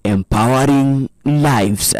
Empowering lives.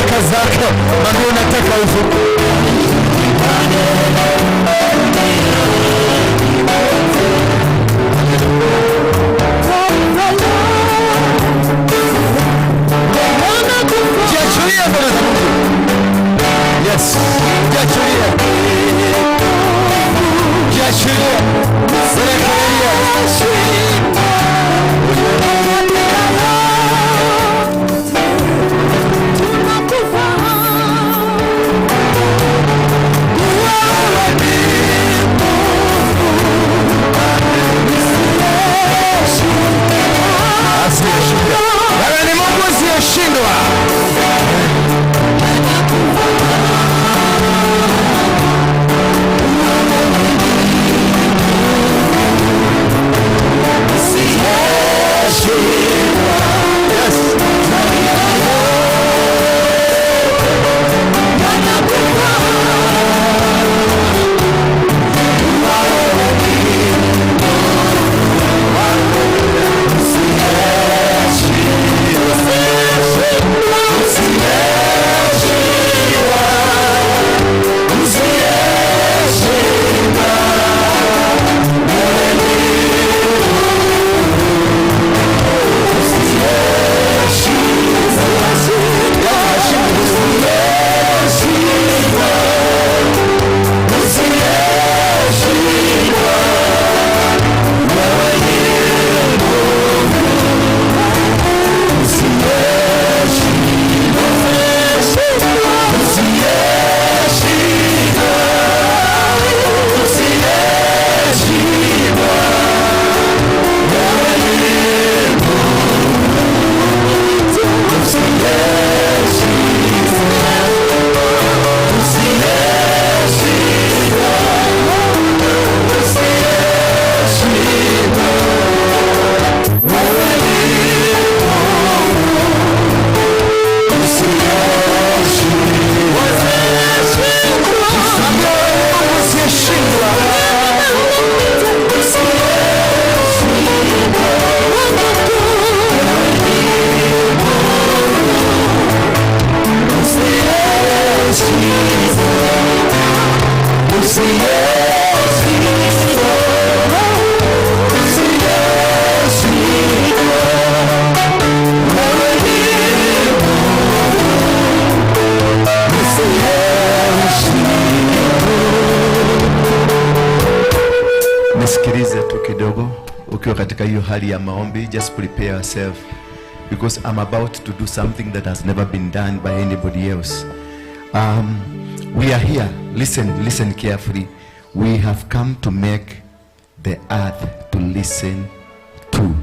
Baraka zake. Mwambie unataka ufufuo. Jiachilie mbele za Mungu. Yes, jiachilie. Jiachilie. Baraka ya Asiyeshindwa. Wewe ni Mungu usiyeshindwa. Yes. Mwambie wewe ni Mungu usiyeshindwa. Nisikilize tu kidogo ukiwa katika hiyo hali ya maombi, just prepare yourself because I'm about to do something that has never been done by anybody else. We are here. Listen, listen carefully. We have come to make the earth to listen to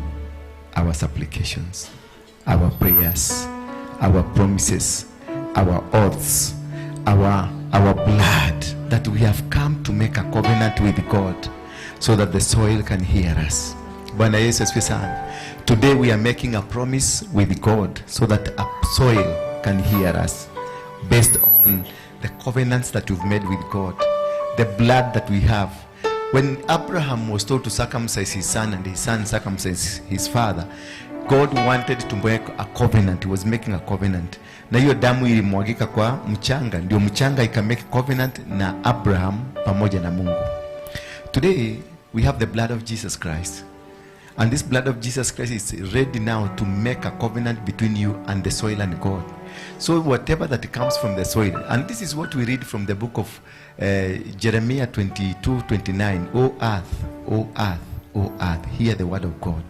our supplications, our prayers, our promises, our oaths, our blood, that we have come to make a covenant with God so that the soil can hear us. Bwana Yesu asifiwe sana. Today we are making a promise with God so that a soil can hear us based on the covenants that we've made with God, the blood that we have. When Abraham was told to circumcise his son and his son circumcised his father, God wanted to make a covenant. He was making a covenant. Na hiyo damu ilimwagika kwa mchanga, ndio mchanga ikamake covenant na Abraham pamoja na Mungu. Today we have the blood of Jesus Christ. And this blood of Jesus Christ is ready now to make a covenant between you and the soil and God. So whatever that comes from the soil, and this is what we read from the book of Jeremiah 22, 29. O earth, O earth, O earth, hear the word of God.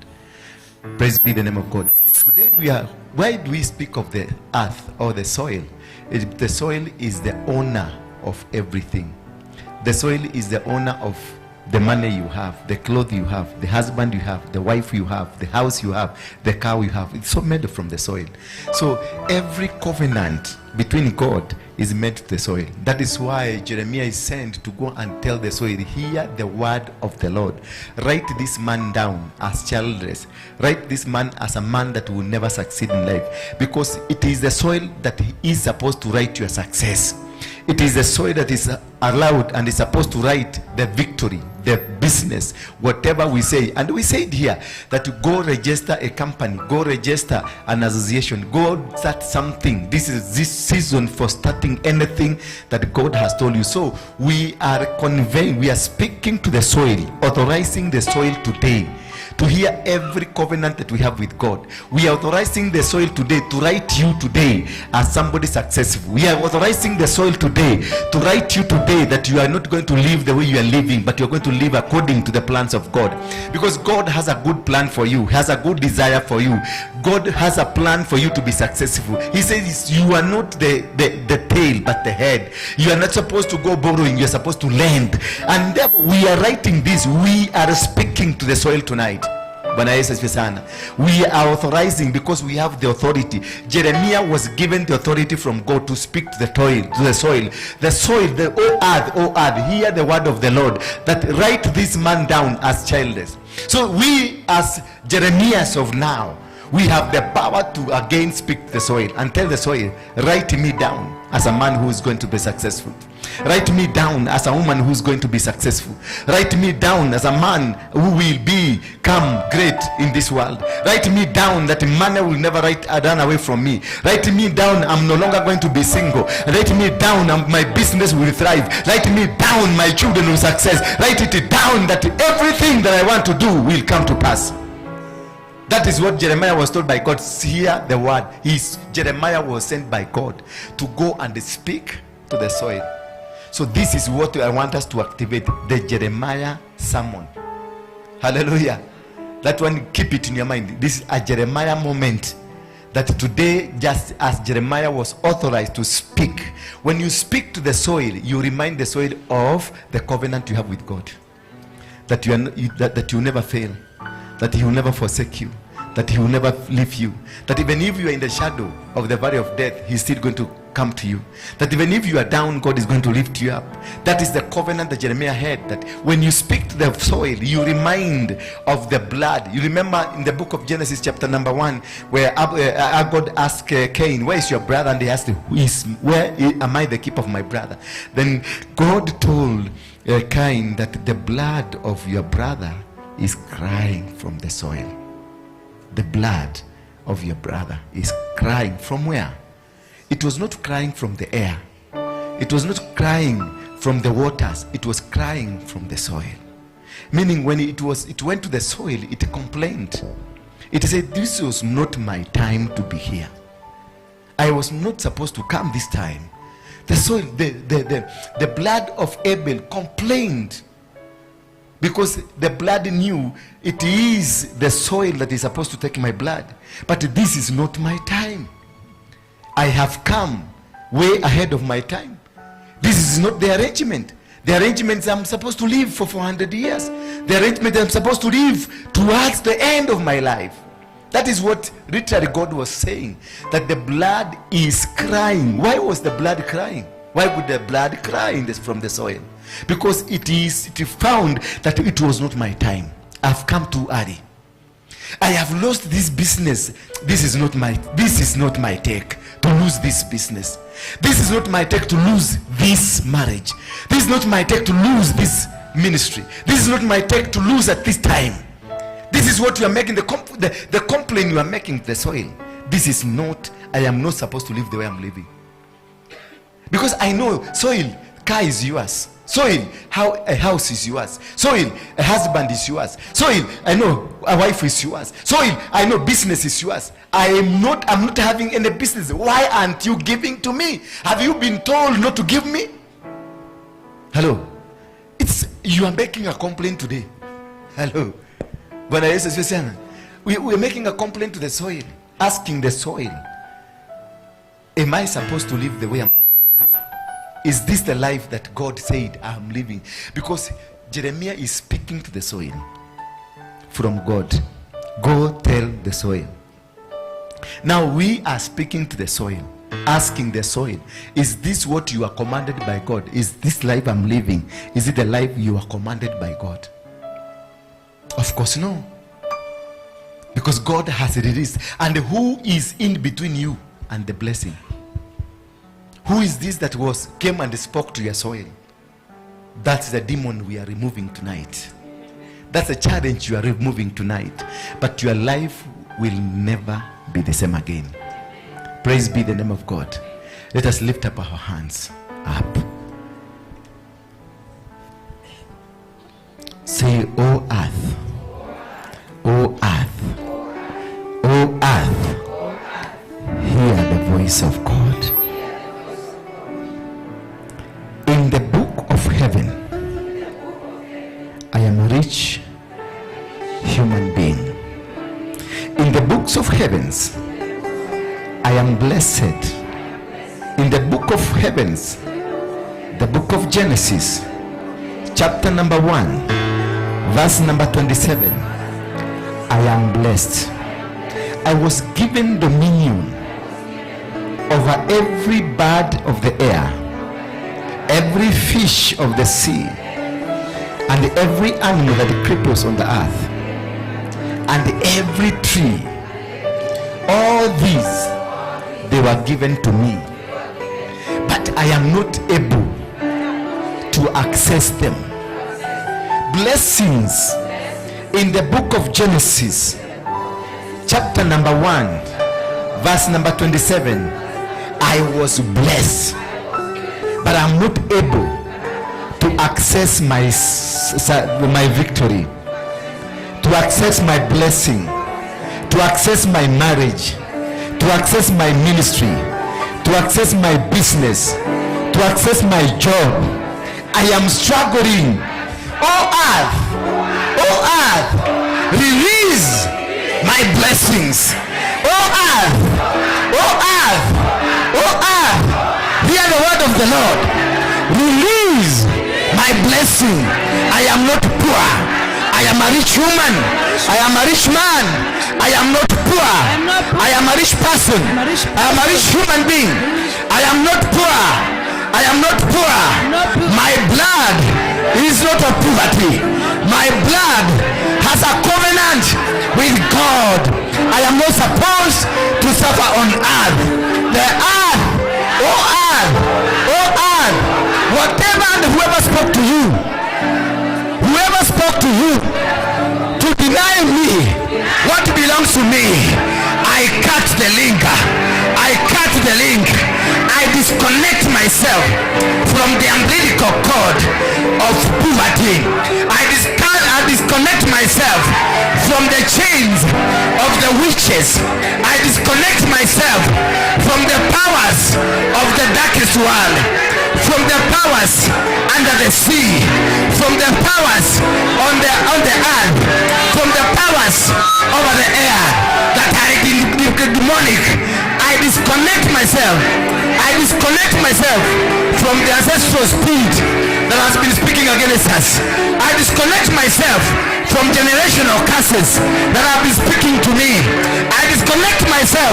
Praise be the name of God. Today we are, why do we speak of the earth or the soil? The soil is the owner of everything. The soil is the owner of the money you have, the clothes you have, the husband you have, the wife you have, the house you have, the car you have. It's all made from the soil. So every covenant between God is made to the soil. That is why Jeremiah is sent to go and tell the soil, hear the word of the Lord. Write this man down as childless. Write this man as a man that will never succeed in life. Because it is the soil that he is supposed to write your success. It is the soil that is allowed and is supposed to write the victory, the business, whatever we say. And we said here that go register a company, go register an association, go start something. This is this season for starting anything that God has told you. So we are conveying, we are speaking to the soil, authorizing the soil today to hear every covenant that we have with God. We are authorizing the soil today to write you today as somebody successful. We are authorizing the soil today to write you today that you are not going to live the way you are living, but you are going to live according to the plans of God. Because God has a good plan for you, has a good desire for you. God has a plan for you to be successful. He says you are not the tail, but the head. You are not supposed to go borrowing, you are supposed to lend. And therefore, we are writing this, we are speaking to the soil tonight. Bwana Yesu asifiwe sana. We are authorizing because we have the authority. Jeremiah was given the authority from God to speak to the soil, to the soil. The soil, the O earth, hear the word of the Lord, that write this man down as childless. So we as Jeremiahs of now, we have the power to again speak to the soil and tell the soil, write me down as a man who is going to be successful. Write me down as a woman who is going to be successful. Write me down as a man who will become great in this world. Write me down that money will never run away from me. Write me down, I'm no longer going to be single. Write me down, my business will thrive. Write me down, my children will success. Write it down that everything that I want to do will come to pass. That is what Jeremiah was told by God. Hear the word. Jeremiah was sent by God to go and speak to the soil. So this is what I want us to activate, the Jeremiah sermon. Hallelujah. That one, keep it in your mind. This is a Jeremiah moment. That today, just as Jeremiah was authorized to speak, when you speak to the soil, you remind the soil of the covenant you have with God. That you are, that you never fail. That he will never forsake you. That he will never leave you. That even if you are in the shadow of the valley of death, he's still going to come to you. That even if you are down, God is going to lift you up. That is the covenant that Jeremiah had. That when you speak to the soil, you remind of the blood. You remember in the book of Genesis chapter number 1, where God asked Cain, where is your brother? And he asked, where am I the keeper of my brother? Then God told Cain that the blood of your brother is crying from the soil. The blood of your brother is crying from where? It was not crying from the air. It was not crying from the waters. It was crying from the soil. Meaning when it went to the soil, it complained. It said, this was not my time to be here. I was not supposed to come this time. The soil, the blood of Abel complained. Because the blood knew it is the soil that is supposed to take my blood. But this is not my time. I have come way ahead of my time. This is not the arrangement. The arrangements I'm supposed to live for 400 years. The arrangement I'm supposed to live towards the end of my life. That is what literally God was saying. That the blood is crying. Why was the blood crying? Why would the blood cry from the soil? Because it found that it was not my time. I've come too early. I have lost this business. This is not my take to lose this business. This is not my take to lose this marriage. This is not my take to lose this ministry. This is not my take to lose at this time. This is what you are making, the complaint you are making to the soil. This is not, I am not supposed to live the way I'm living. Because I know soil, car is yours. Soil, how a house is yours. Soil, a husband is yours. Soil, I know a wife is yours. Soil, I know business is yours. I'm not having any business. Why aren't you giving to me? Have you been told not to give me? Hello. You are making a complaint today. Hello. We are making a complaint to the soil, asking the soil, am I supposed to live the way I'm supposed to live? Is this the life that God said I'm living? Because Jeremiah is speaking to the soil from God. Go tell the soil. Now we are speaking to the soil, asking the soil, is this what you are commanded by God? Is this life I'm living, is it the life you are commanded by God? Of course no. Because God has released. And who is in between you and the blessing? Who is this that came and spoke to your soil? That's the demon we are removing tonight. That's a challenge you are removing tonight. But your life will never be the same again. Praise be the name of God. Let us lift up our hands up. Say, O earth, O earth, O earth, hear the voice of God. In the book of heaven, I am a rich human being. In the books of heavens, I am blessed. In the book of heavens, the book of Genesis, chapter number 1, verse number 27, I am blessed. I was given dominion over every bird of the air, every fish of the sea, and every animal that creepers on the earth, and every tree. All these, they were given to me, but I am not able to access them. Blessings in the book of Genesis, chapter number 1, verse number 27, I was blessed, but I'm not able to access my victory, to access my blessing, to access my marriage, to access my ministry, to access my business, to access my job. I am struggling. Oh earth, oh earth, release my blessings. Oh earth, oh earth, oh earth, hear the word of the Lord. Release my blessing. I am not poor. I am a rich woman. I am a rich man. I am not poor. I am a rich person. I am a rich human being. I am not poor. I am not poor. My blood is not of poverty. My blood has a covenant with God. I am not supposed to suffer on earth. The earth, oh earth, oh earth, whatever and whoever spoke to you, whoever spoke to you to deny me what belongs to me, I cut the link. I cut the link. I disconnect myself from the umbilical cord of poverty. I disconnect myself from the chains of the witches. I disconnect myself from the powers of the darkest world, from the powers under the sea, from the powers on the earth, from the powers over the air that are demonic. I disconnect myself. I disconnect myself from the ancestral spirit that has been speaking against us. I disconnect myself from generational curses that have been speaking to me. I disconnect myself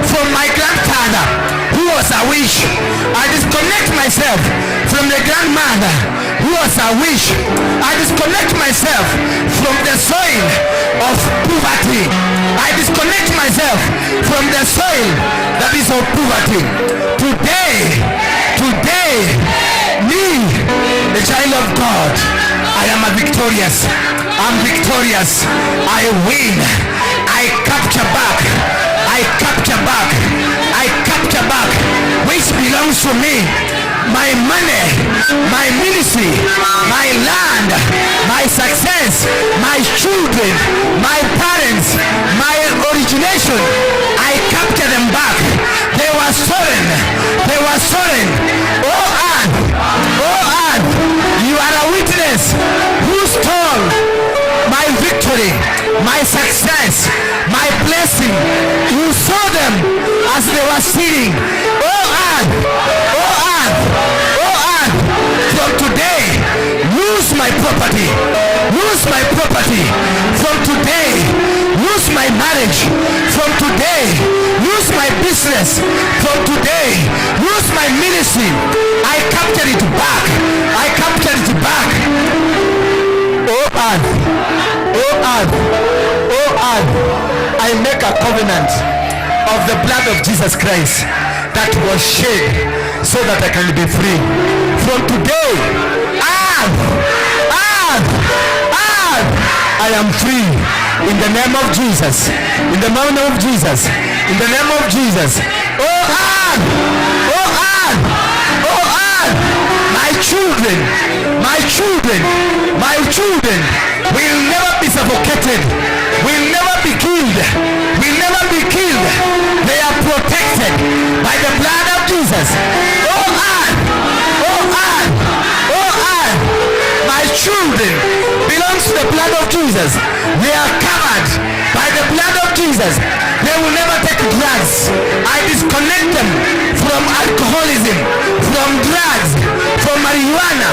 from my grandfather who was a witch. I disconnect myself from the grandmother who was a witch. I disconnect myself from the soil of poverty. I disconnect myself from the soil that is of poverty. Today, today, me, the child of God, I am a victorious. I'm victorious. I win. I capture back. I capture back. I capture back which belongs to me. My money, my ministry, my land, my success, my children, my parents, my origination. I capture them back. They were stolen. They were stolen. Oh earth, oh earth, you are a witness who stole my victory, my success, my blessing. You saw them as they were stealing. Oh earth, oh earth, oh earth, from today, lose my property, lose my property. From today, lose my marriage. From today, lose my business. From today, lose my ministry. I captured it back. I captured it back. Oh earth, oh earth, oh earth, I make a covenant of the blood of Jesus Christ that was shed so that I can be free. From today, I Earth, earth, earth, I am free in the name of Jesus. In the name of Jesus. In the name of Jesus. Oh earth, oh earth, oh earth, my children, my children, my children will never be suffocated, will never be killed, will never be killed. They are protected by the blood of Jesus. Oh earth, oh earth, oh earth, my children belongs to the blood of Jesus. They are covered by the blood of Jesus. They will never take drugs. I disconnect them from alcoholism, from drugs, from marijuana,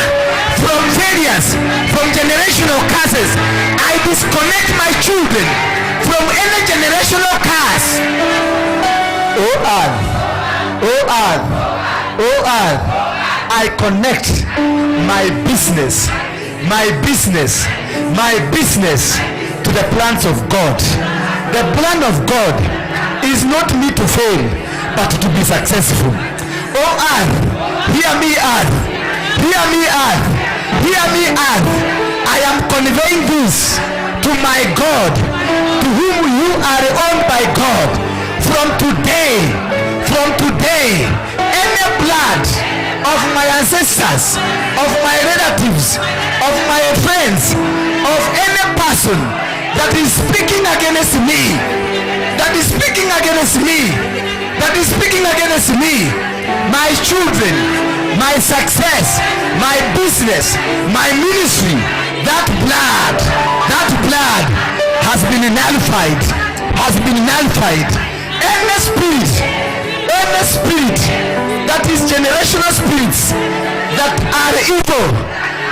from failures, from generational curses. I disconnect my children from any generational curse. Oh earth, oh earth, oh earth, I connect my business, my business, my business to the plans of God. The plan of God is not me to fail, but to be successful. Oh earth, hear me earth, hear me earth, hear me earth. I am conveying this to my God, to whom you are owned by God. From today, any blood of my ancestors, of my relatives, of my friends, of any person that is speaking against me, that is speaking against me, that is speaking against me, my children, my success, my business, my ministry, that blood has been nullified, has been nullified. Any spirit that is generational spirits that are evil,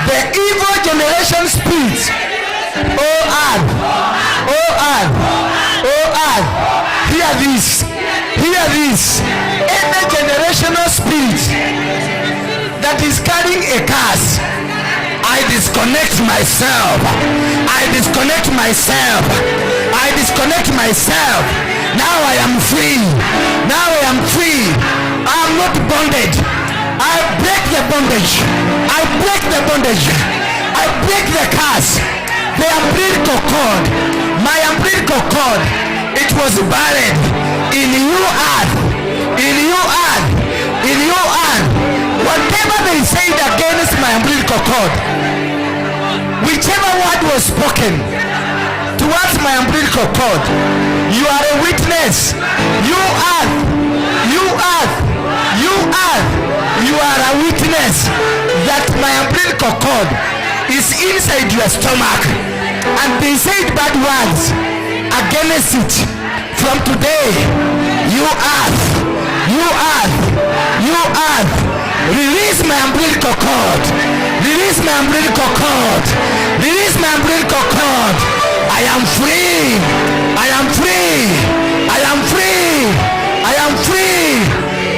the evil generation spirits, oh earth, oh earth, oh earth, hear this, hear this. Any generational spirit that is carrying a curse, I disconnect myself. I disconnect myself. I disconnect myself. Now I am free. Now I am free. I am not bonded. I break the bondage. I break the bondage. I break the curse. The umbilical cord. My umbilical cord. It was buried in you earth. In you earth. In you earth. Whatever they said against my umbilical cord, whichever word was spoken towards my umbilical cord, you are a witness. You earth, you earth, you earth, you are a witness that my umbilical cord is inside your stomach, and they said bad words against it. From today, you earth, you earth, you earth, release my umbilical cord. Release my umbilical cord. Release my umbilical cord. I am free. I am free. I am free. I am free.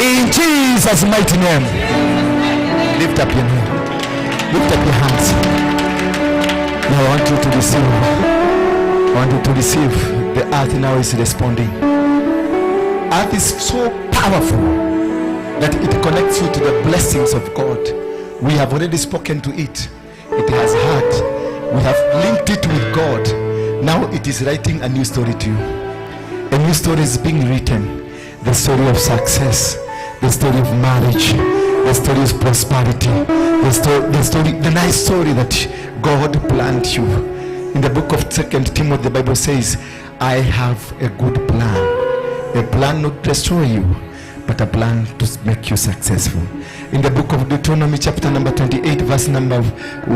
In Jesus' mighty name. Lift up your hand. Lift up your hands. Now I want you to receive. I want you to receive. The earth now is responding. Earth is so powerful that it connects you to the blessings of God. We have already spoken to it. It has heard. We have linked it with God. Now it is writing a new story to you. A new story is being written. The story of success, the story of marriage, the story of prosperity, the nice story that God planned you. In the book of 2 Timothy, the Bible says, I have a good plan. A plan not to destroy you, but a plan to make you successful. In the book of Deuteronomy, chapter number 28, verse number 4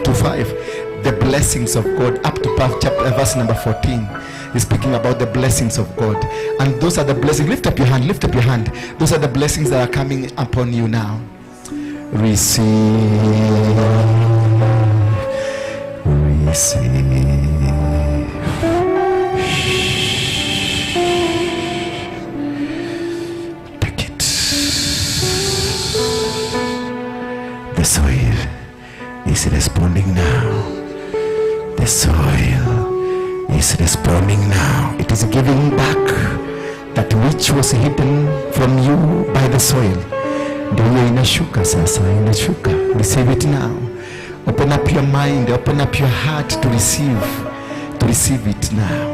to 5, the blessings of God, up to chapter, verse number 14, is speaking about the blessings of God. And those are the blessings. Lift up your hand, lift up your hand. Those are the blessings that are coming upon you now. Receive. Receive. Take it. The soil is responding now. The soil is responding now. It is giving back that which was hidden from you by the soil. Ndio hiyo inashuka sasa, inashuka. Receive it now. Open up your mind, open up your heart to receive it now.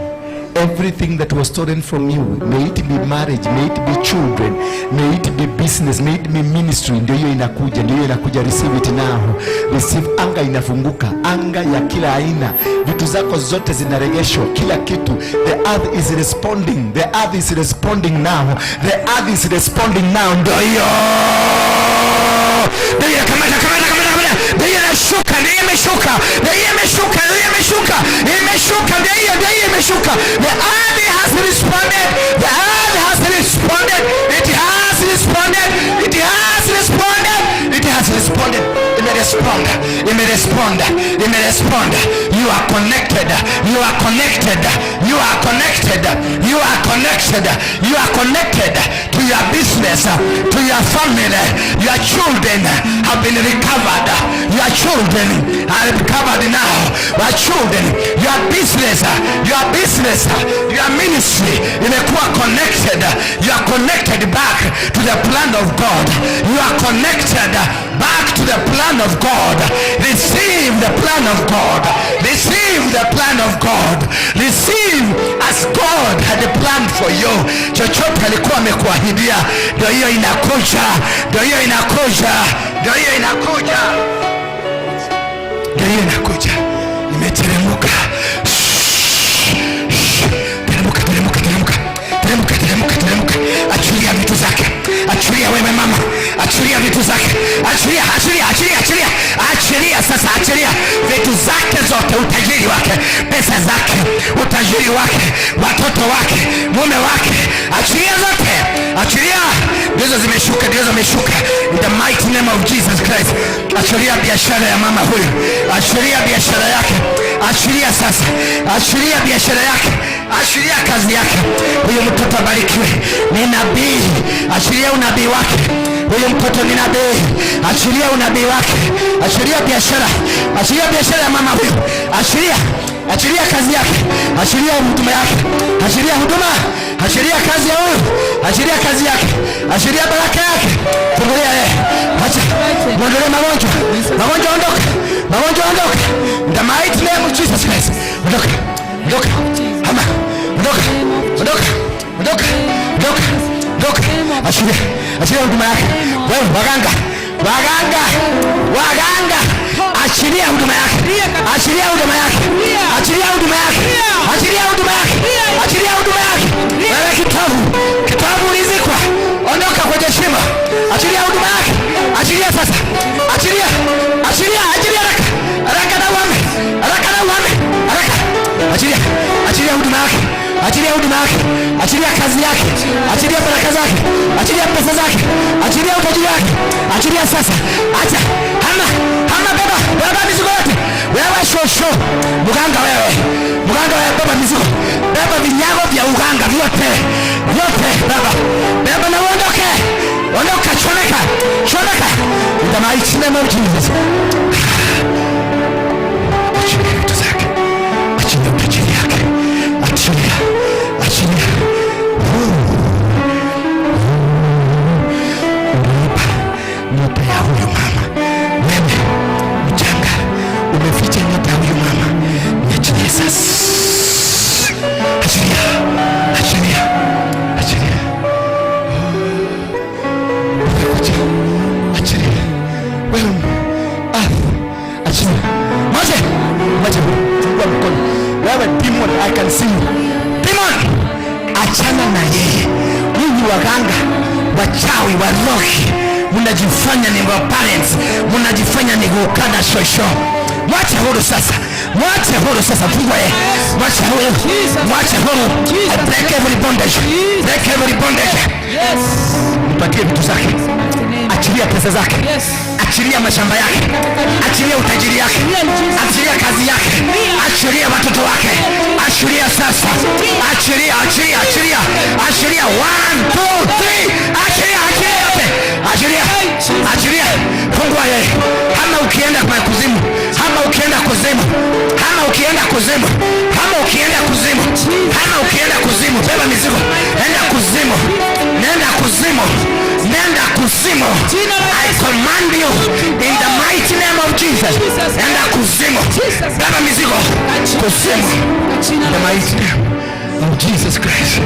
Everything that was stolen from you, may it be marriage, may it be children, may it be business, may it be ministry, ndio hiyo inakuja, ndio hiyo inakuja. Receive it now. Receive. Anga inafunguka, anga ya kila aina, vitu zako zote zinaregeshwa, kila kitu. The earth is responding, the earth is responding now, the earth is responding now. Ndio hiyo, ndio hiyo, kamata, kamata, kamata, kamata. Ndio hiyo inashuka, ndio hiyo imeshuka, ndio hiyo imeshuka, ndio hiyo imeshuka, imeshuka, ndio hiyo, ndio hiyo imeshuka. The earth has responded, the earth has responded, it has responded, it has responded, it has responded. Imerespond, imerespond, imerespond. You are connected, you are connected, you are connected, you are connected, you are connected to your business, to your family. Your children have been recovered. Your children are recovered now. Your children, your business, your business, your ministry imekuwa connected. You are connected back to the plan of God. You are connected back to the plan of God. Receive the plan of God. Receive the plan of God. Receive as God had planned for you. Chochote alikuwa amekuahidia, ndio hiyo inakuja, ndio hiyo inakuja, ndio hiyo inakuja, ndio hiyo inakuja, imeteremka. Teremka, teremka, teremka, teremka, teremka, teremka. Achilia vitu zake, achilia wewe mama, achilia vitu zake, achilia, achilia, achilia, achilia, achilia sasa, achilia vitu zake zote, utajiri wake, pesa zake, utajiri wake, watoto wake, mume wake, achilia zote, achilia. Ndizo zimeshuka, ndizo zimeshuka, in the mighty name of Jesus Christ. Achilia biashara ya mama huyu, achilia biashara yake, achilia sasa, achilia biashara yake, achilia kazi yake. Huyu mtoto abarikiwe, ni nabii, achilia unabii wake. Huyu mtoto ni nabii, achilia unabii wake, achilia biashara, achilia biashara ya mama huyu, achilia, achilia kazi yake, achilia huduma yake, achilia huduma, achilia kazi ya huyu, achilia kazi yake, achilia baraka yake. Fungulia yeye, acha muondolee magonjwa, magonjwa ondoka, magonjwa ondoka, in the mighty name of Jesus Christ, ondoka, ondoka, hama, ondoka, ondoka, ondoka, ondoka, ondoka, achilia, achilia huduma yake. Wewe waganga, waganga, waganga, achilia huduma yake, achilia huduma yake, achilia huduma yake, achilia huduma yake, achilia huduma yake. Wewe kitovu, kitovu ulizikwa, ondoka kwenye shimo, achilia huduma yake, achilia sasa, achilia, achilia, achilia haraka, haraka na uhame, haraka na uhame, haraka, achilia, achilia huduma yake, achilia huduma yake, achilia kazi yake, achilia baraka zake, achilia pesa zake, achilia utajiri wake, achilia sasa, acha, hama, hama, beba, beba mizigo yote. Wewe shosho, mganga wewe, mganga wewe, beba mizigo, beba vinyago vya uganga vyote, vyote, beba, beba na uondoke, ondoka, chomeka, chomeka, in the mighty name of Jesus. Achilia vitu zake, achilia utajiri yake, achilia, achilia. Umeiba nyota ya huyu mama. Wewe mchanga, umeficha nyota ya huyu mama, niachilie sasa. Achilia, achilia, achilia. Umekuja, achilia. Wewe ah, achilia. Mwache, mwache, fungua mkono. Wewe demon, I can see you. Demon, achana na yeye. Ninyi waganga, wachawi, warogi, mnajifanya ni wa parents, mnajifanya ni gukana shosho. Mwache huru sasa, mwache huru sasa, fungua yeye, mwache huru, mwache huru. I break every bondage, break every bondage. Yes. Mpatie vitu zake, achilia pesa zake, Yes. achilia mashamba yake, achilia utajiri yake, achilia kazi yake, achilia watoto wake, achilia sasa, achilia, achilia, achilia, achilia. One, two, three, achilia, achilia yote, achilia, achilia, fungua yeye. Hama ukienda kwa kuzimu, hama ukienda kuzimu, hama ukienda kuzimu, hama ukienda kuzimu, hama ukienda kuzimu, beba mizigo, enda kuzimu, nenda kuzimu, nenda kuzimu. kuzimu. I command you in the mighty name of Jesus. Enda kuzimu. Beba mizigo. Kuzimu. In the mighty name of Jesus Christ.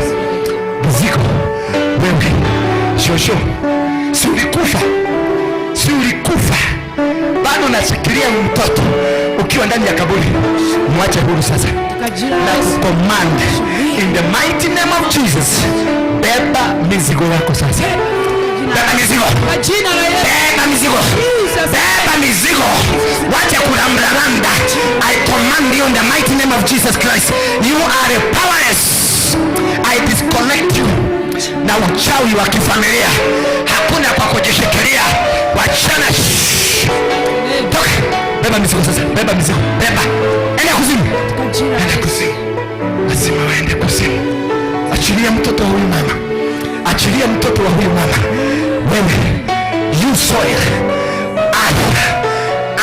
Mizigo. Wewe shosho, si ulikufa? Si ulikufa? Bado unashikilia mtoto ukiwa ndani ya kaburi. Mwache huru sasa. Na command in the mighty name of Jesus. Beba mizigo yako sasa. Beba mizigo. Beba mizigo. Beba mizigo. Wacha kurambaramba. I command you in the mighty name of Jesus Christ. You are powerless. I disconnect you na uchawi wa kifamilia. Hakuna kwa kujishikilia. Wachana. Toka. Beba mizigo sasa. Beba mizigo. Beba. Enda kuzimu. Enda kuzimu. Lazima waende kuzimu. Achilia mtoto wa huyu mama. Achilia mtoto wa huyu mama. Wewe, you soil. Earth.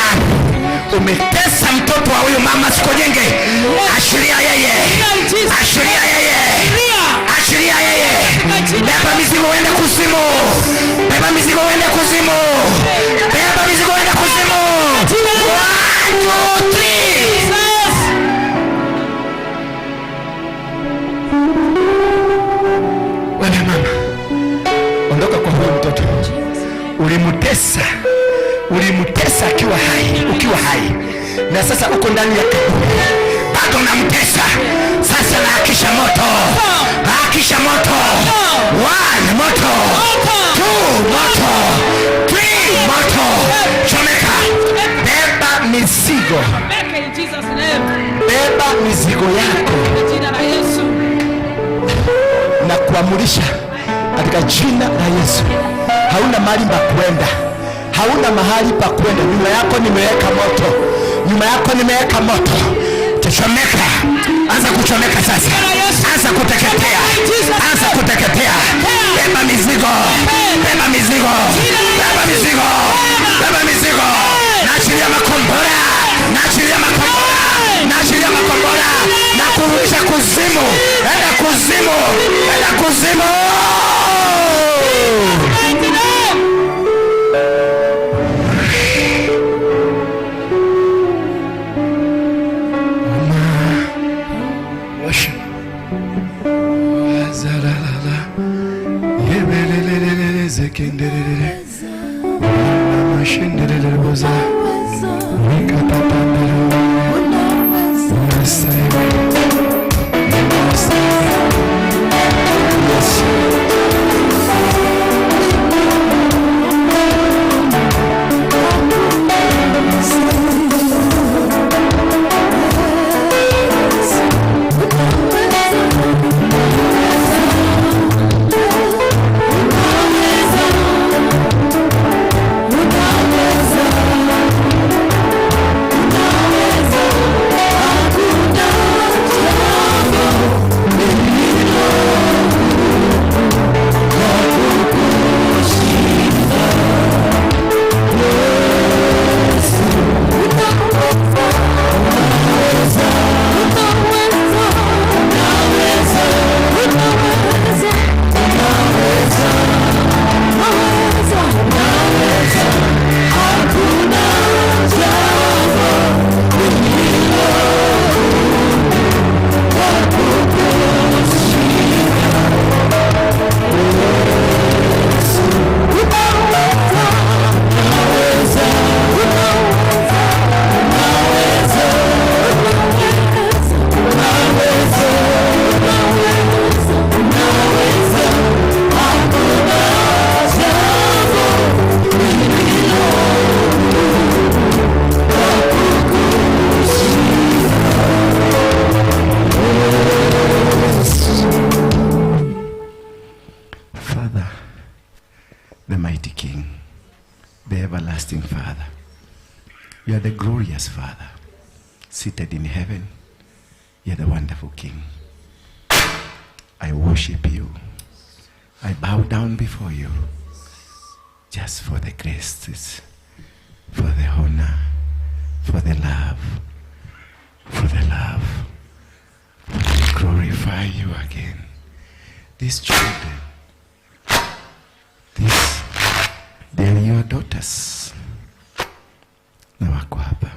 Earth. Umetesa mtoto wa huyu mama siku nyingi. Achilia yeye. Achilia yeye. Achilia yeye. Beba mizigo uende kuzimu. Beba mizigo uende kuzimu. Beba mizigo uende kuzimu. 1, 2, 3. Wewe mama, ondoka kwa huyo mtoto. Ulimutesa. Ulimutesa akiwa hai, ukiwa hai. Na sasa uko ndani ya kaburi. Bado unamtesa. Sasa naakisha moto. Akisha moto. 1 moto. 2 moto. 3 moto. Chomeka. Beba mizigo. Beba mizigo yako. Na kuamurisha katika jina la Yesu. Hauna mahali pa kwenda. Hauna mahali pa kwenda. Nyuma yako nimeweka moto. Nyuma yako nimeweka moto. Chomeka. Anza kuchomeka sasa. Anza kuteketea. Anza kuteketea. Beba mizigo. Beba mizigo. Beba mizigo. Beba mizigo. Naachilia makombora. Naachilia makombora. Naachilia makombora. Na kurudisha kuzimu. Enda kuzimu. Enda kuzimu. You are the glorious Father, seated in heaven. You are the wonderful King. I worship you. I bow down before you, just for the graces, for the honor, for the love, for the love. I glorify you again. These children, these Jesus. Na wako hapa.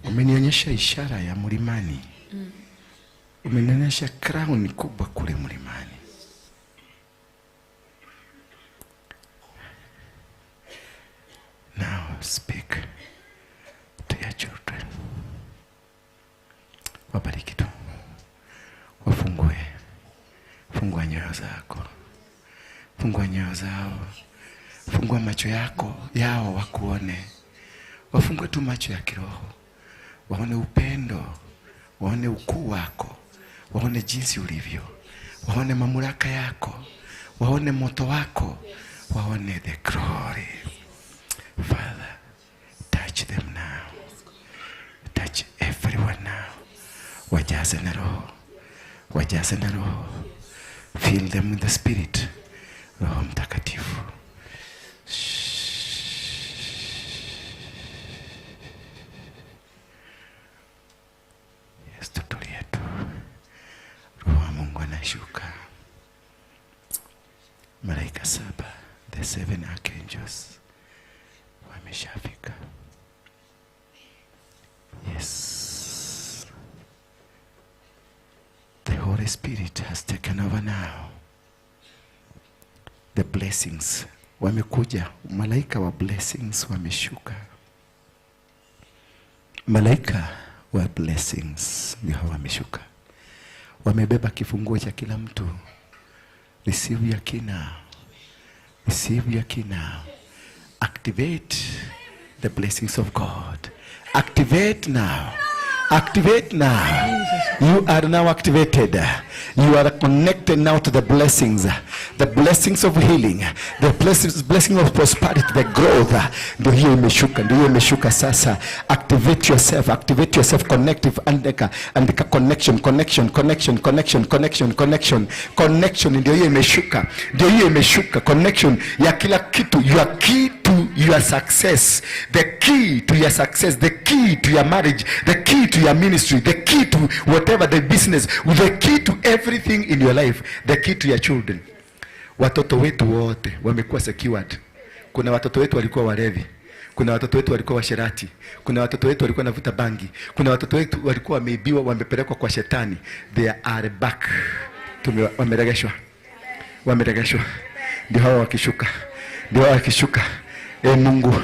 Umenionyesha ishara ya mlimani. Umenionyesha crown kubwa kule mlimani. Now speak to your children. Wabariki tu. Wafungue. Fungua nyoyo zako. Fungua nyoyo zao. Fungua macho yako yao wakuone. Wafungue tu macho ya kiroho. Waone upendo, waone ukuu wako, waone jinsi ulivyo, waone mamlaka yako, waone moto wako, waone the glory. Father, touch them now. Touch everyone now. Wajaze na roho. Wajaze na roho. Fill them with the Spirit. Roho Mtakatifu. Yes, tutulie tu. Roho wa Mungu anashuka. Malaika saba, the 7 archangels, wameshafika. Yes. The Holy Spirit has taken over now. The blessings wamekuja, malaika wa blessings wameshuka. Malaika wa blessings ndio wameshuka. Wamebeba kifunguo cha kila mtu. Receive your key now. Receive your key now. Activate the blessings of God. Activate now. Activate now. You are now activated. You are connected now to the blessings. The blessings of healing. The blessing of prosperity, the growth. Ndio hiyo imeshuka, ndio hiyo imeshuka sasa. Activate yourself, activate yourself, connective, andika, andika connection, connection, connection, connection, connection, connection, connection. Ndio hiyo imeshuka, ndio hiyo imeshuka, connection ya kila kitu. Your key to your success, the key to your success, the key to your marriage, the key to your ministry, the key to whatever the business, the key to everything in your life, the key to your children. Watoto wetu wote wamekuwa secured. Kuna watoto wetu walikuwa walevi, kuna watoto wetu walikuwa washerati, kuna watoto wetu walikuwa wanavuta bangi, kuna watoto wetu walikuwa wameibiwa, wamepelekwa kwa shetani. They are back. Wameregeshwa. Wameregeshwa. Ndio hao wakishuka. Ndio hao wakishuka. E Mungu,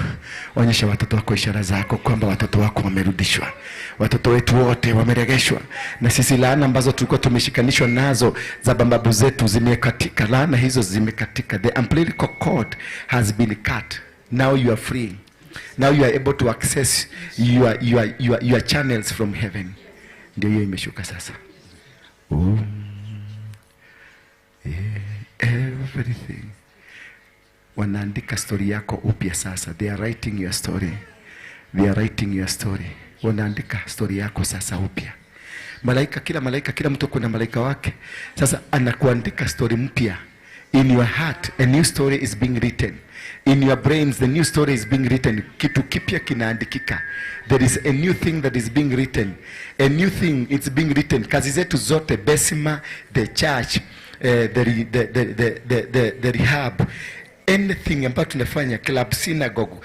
onyesha watoto wako ishara zako kwamba watoto wako wamerudishwa. Watoto wetu wote wameregeshwa. Na sisi laana ambazo tulikuwa tumeshikanishwa nazo za babu zetu zimekatika. Laana hizo zimekatika. The umbilical cord has been cut. Now you are free. Now you are able to access your channels from heaven. Ndio hiyo imeshuka sasa. Oh. Yeah, everything. Wanaandika story yako upya sasa. They are writing your story. They are writing your story. Wanaandika story yako sasa upya. Malaika, kila mtu kuna malaika wake. Sasa anakuandika story mpya. In your heart, a new story is being written. In your brains, the new story is being written. Kitu kipya kinaandikika. There is a new thing that is being written. A new thing is being written. Kazi zetu zote, Besima, the church, the rehab, anything ambayo tunafanya, club, synagogue,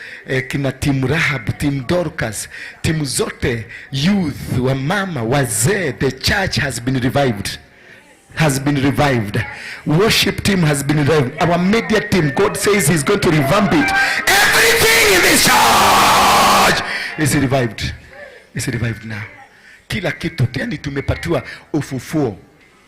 kina team Rahab, team Dorcas, team zote, youth, wamama, wazee, the church has been revived. Has been revived. Worship team has been revived. Our media team, God says he's going to revamp it. Everything in this church is revived. It's revived now. Kila kitu, yani tumepatiwa ufufuo.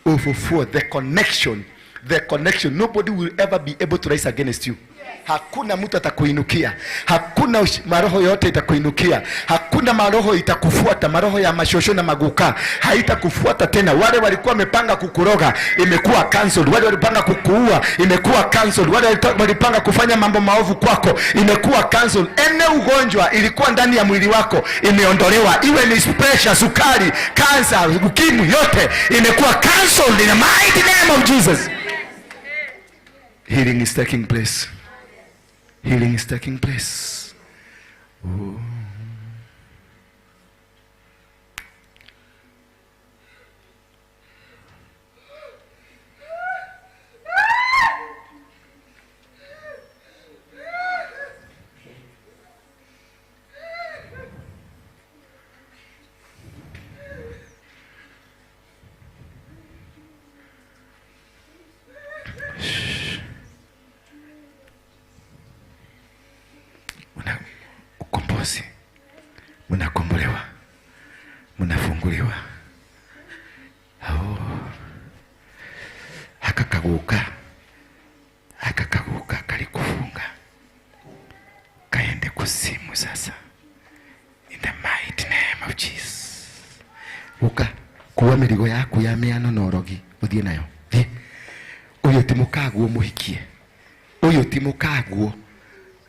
Ufufuo, the connection. The connection. Nobody will ever be able to rise against you. Hakuna mtu atakuinukia. Hakuna maroho yote itakuinukia. Hakuna maroho itakufuata. Maroho ya mashosho na maguka haitakufuata tena. Wale walikuwa wamepanga kukuroga imekuwa cancelled. Wale walipanga kukuua imekuwa cancelled. Wale walipanga kufanya mambo maovu kwako imekuwa cancelled. Ene ugonjwa ilikuwa ndani ya mwili wako imeondolewa. Iwe ni pressure, sukari, cancer, ukimwi, yote imekuwa cancelled in the mighty name of Jesus. Healing is taking place. Healing is taking place. Oh. Ukombozi. Mnakombolewa. Mnafunguliwa. Oh. Akakaguka. Akakaguka kalikufunga. Kaende kusimu sasa. In the mighty name of Jesus. Uka kuwa mirigo yaku ya miano norogi uthie nayo. Thie. Uyu ti mukaguo muhikie. Uyu ti mukaguo.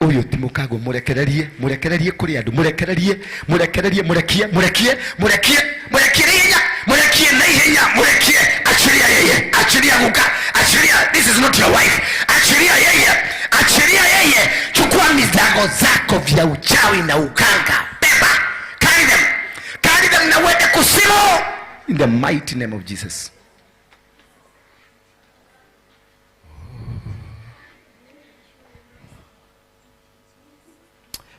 Uyu ti mukaguo murekererie, murekererie kuri andu, murekererie, murekererie, murekie, murekie, murekie, murekie ihenya, murekie na ihenya, murekie. Achilia yeye, achilia guka, achilia, this is not your wife. Achilia yeye, achilia yeye. Chukua mizigo zako vya uchawi na uganga. Beba. Carry them. Carry them na uende kusimu. In the mighty name of Jesus.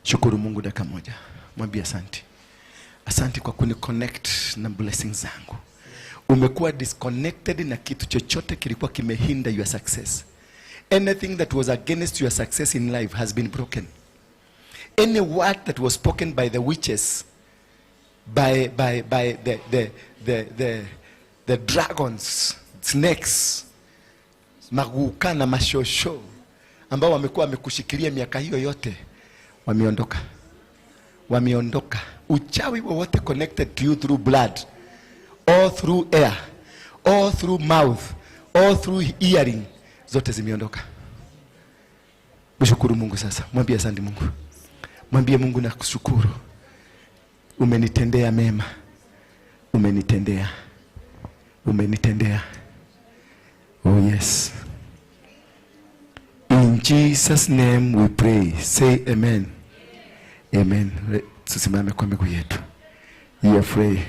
Shukuru Mungu dakika moja. Mwambie asante. Asante kwa kuniconnect na blessings zangu. Umekuwa disconnected na kitu chochote kilikuwa kimehinda your success. Anything that was against your success in life has been broken. Any word that was spoken by the witches, by the dragons, snakes, maguka na mashosho ambao wamekuwa wamekushikilia miaka hiyo yote, wameondoka. Wameondoka. Uchawi wowote connected to you through blood, or through air, or through mouth, or through hearing, zote zimeondoka. Mshukuru Mungu sasa. Mwambie asante Mungu. Mwambie Mungu nakushukuru. Umenitendea mema. Umenitendea. Umenitendea. Oh yes. In Jesus name we pray. Say amen. Amen. Tusimame kwa miguu yetu. You are free.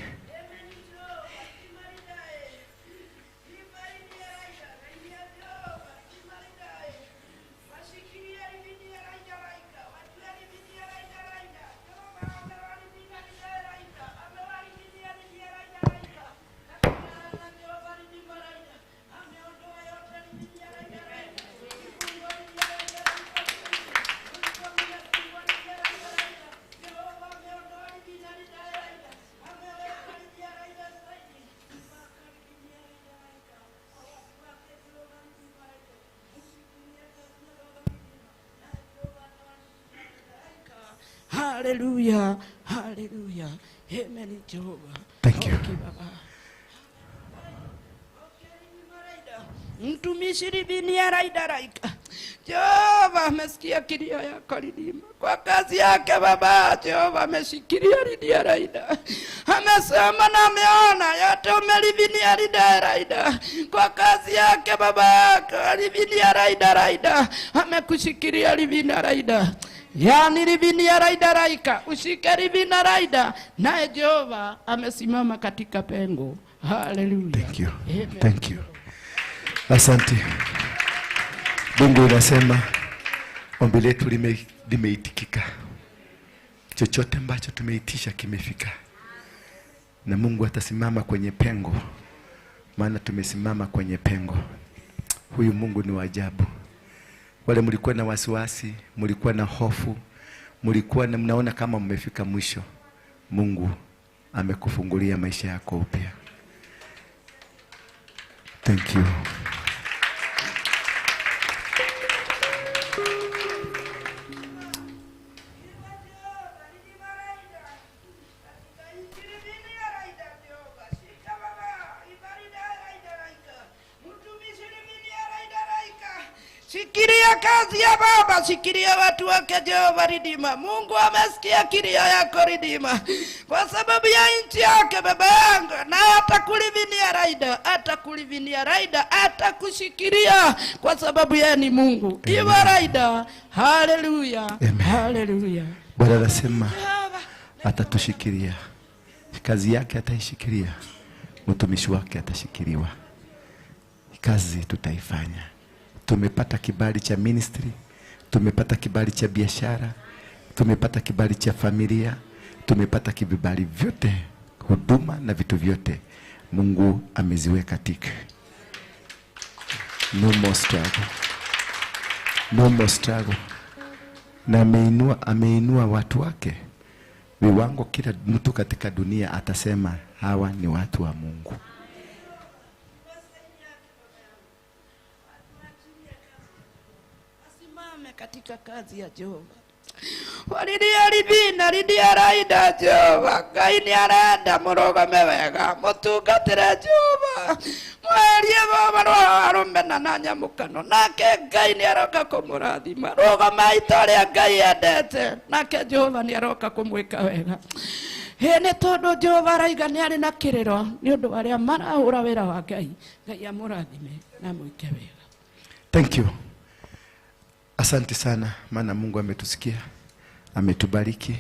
Hallelujah, hallelujah. Amen, Jehovah. Thank you. Okay, Baba. Mtumishi Libinia Raida Raika. Jehova amesikia kilio yako Lidima. Kwa kazi yake Baba, Jehova ameshikilia Lidia Raida. Amesema na ameona yote umelivinia Lidia Raida. Kwa kazi yake Baba, Libinia Raida Raida. Amekushikilia Libinia Raida. Yani Libinia Raida Raika, ushike Libinia Raida. Naye Jehova amesimama katika pengo. Hallelujah. Thank you. Amen. Thank you. Asante. Mungu unasema ombi letu limeitikika. Chochote ambacho tumeitisha kimefika. Na Mungu atasimama kwenye pengo. Maana tumesimama kwenye pengo. Huyu Mungu ni wa ajabu. Wale mlikuwa na wasiwasi, mlikuwa na hofu, mlikuwa na mnaona kama mmefika mwisho. Mungu amekufungulia maisha yako upya. Thank you. Shikilia kazi ya Baba, shikilia watu wake Jehova Ridima. Mungu amesikia kilio yako Ridima. Kwa sababu ya nchi yake baba yangu, na atakulivinia Raida, atakulivinia Raida, atakushikilia kwa sababu yeye ni Mungu. Iwa Raida. Hallelujah. Hallelujah. Bwana anasema atatushikilia. Kazi yake ataishikilia. Mtumishi wake atashikiliwa. Kazi tutaifanya. Tumepata kibali cha ministry, tumepata kibali cha biashara, tumepata kibali cha familia, tumepata kibali vyote, huduma na vitu vyote. Mungu ameziweka tik. No more struggle. No more struggle. Na ameinua watu wake. Viwango kila mtu katika dunia atasema hawa ni watu wa Mungu. Asimame katika kazi ya Jehova. Walilia Libina, lilia Raida Jehova. Ngai nĩ arenda mũrũgame wega, mũtungatĩre Jehova. Mweherie baba rwa arũmena na nyamũkano, nake Ngai nĩ aroka kũmũrathima. Rũgamai ta ũrĩa Ngai endete, nake Jehova nĩ aroka kũmwĩka wega. Ĩ nĩ tondũ Jehova araiga nĩ arĩ na kĩrĩro nĩ ũndũ wa arĩa marahũra wĩra wa Ngai. Ngai amũrathime na amwĩke wega. Thank you. Asante sana, maana Mungu ametusikia, ametubariki,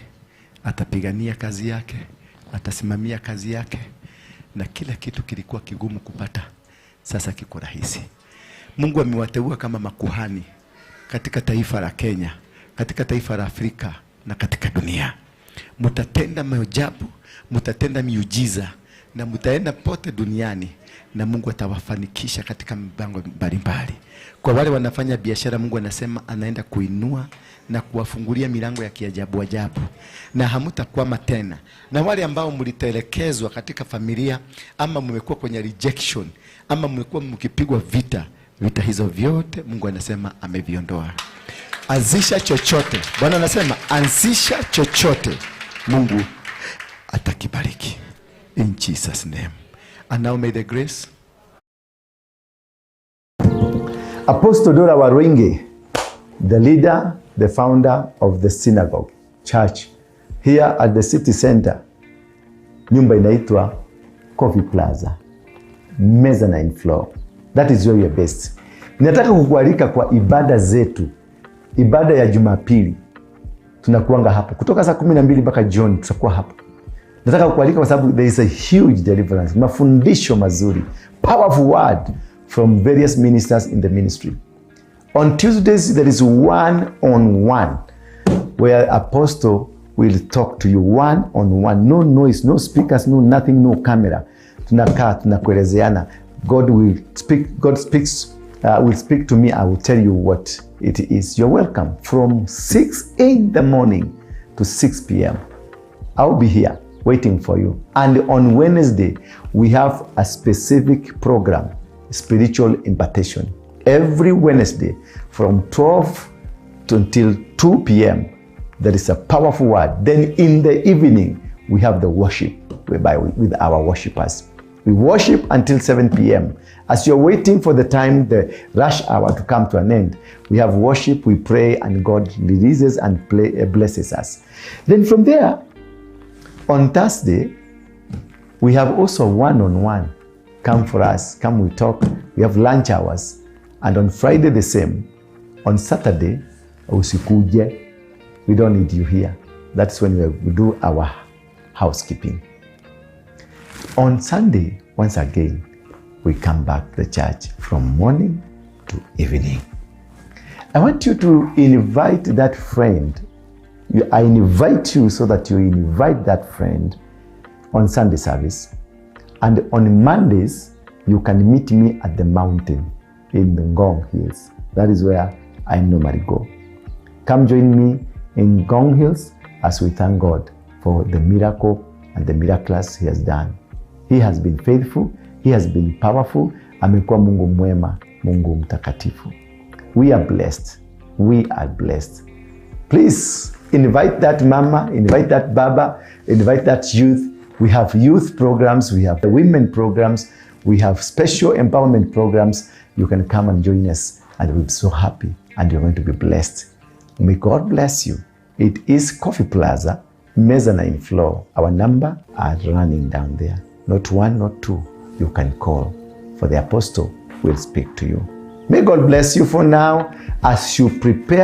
atapigania kazi yake, atasimamia kazi yake, na kila kitu kilikuwa kigumu kupata sasa kiko rahisi. Mungu amewateua kama makuhani katika taifa la Kenya, katika taifa la Afrika na katika dunia. Mtatenda maajabu, mtatenda miujiza na mtaenda pote duniani, na Mungu atawafanikisha katika mipango mbalimbali. Kwa wale wanafanya biashara, Mungu anasema anaenda kuinua na kuwafungulia milango ya kiajabu ajabu, na hamtakwama tena. Na wale ambao mlitelekezwa katika familia, ama mmekuwa kwenye rejection, ama mmekuwa mkipigwa vita, vita hizo vyote Mungu anasema ameviondoa. Anzisha chochote. Bwana anasema anzisha chochote, Mungu atakibariki. In Jesus name. And now may the grace. Apostle Dora Waruinge, the leader, the founder of the synagogue church here at the city center. Nyumba inaitwa Coffee Plaza, mezzanine floor. That is where we are based. Ninataka kukualika kwa ibada zetu. Ibada ya Jumapili tunakuanga hapo kutoka saa 12 mpaka jioni, tutakuwa hapo. Nataka kukualika kwa sababu there is a huge deliverance, mafundisho mazuri, powerful word from various ministers in the ministry. On Tuesdays there is one on one where apostle will talk to you one on one, no noise, no speakers, no nothing, no camera. Tunakaa tunakuelezeana. God will speak, God speaks, will speak to me. I will tell you what it is. You're welcome from 6 in the morning to 6 p.m. I'll be here waiting for you. And on Wednesday, we have a specific program, spiritual impartation. Every Wednesday from 12 to until 2 p.m., there is a powerful word. Then in the evening, we have the worship whereby with our worshipers. We worship until 7 p.m. As you're waiting for the time, the rush hour to come to an end, we have worship, we pray, and God releases and blesses us. Then from there, on Thursday, we have also one-on-one. Come for us, come we talk. We have lunch hours. And on Friday the same. On Saturday, usikuje. We don't need you here. That's when we do our housekeeping. On Sunday, once again, we come back to the church from morning to evening. I want you to invite that friend. I invite you so that you invite that friend on Sunday service. And on Mondays, you can meet me at the mountain in the Ngong Hills. That is where I normally go. Come join me in Ngong Hills as we thank God for the miracle and the miracles He has done. He has been faithful. He has been powerful. Amekuwa Mungu mwema, Mungu mtakatifu. We are blessed. We are blessed. Please invite that mama, invite that baba, invite that youth. We have youth programs, we have women programs, we have special empowerment programs. You can come and join us, and we'll be so happy, and you're going to be blessed. May God bless you. It is Coffee Plaza, mezzanine floor. Our number are running down there. Not one, not two. You can call, for the apostle will speak to you. May God bless you for now as you prepare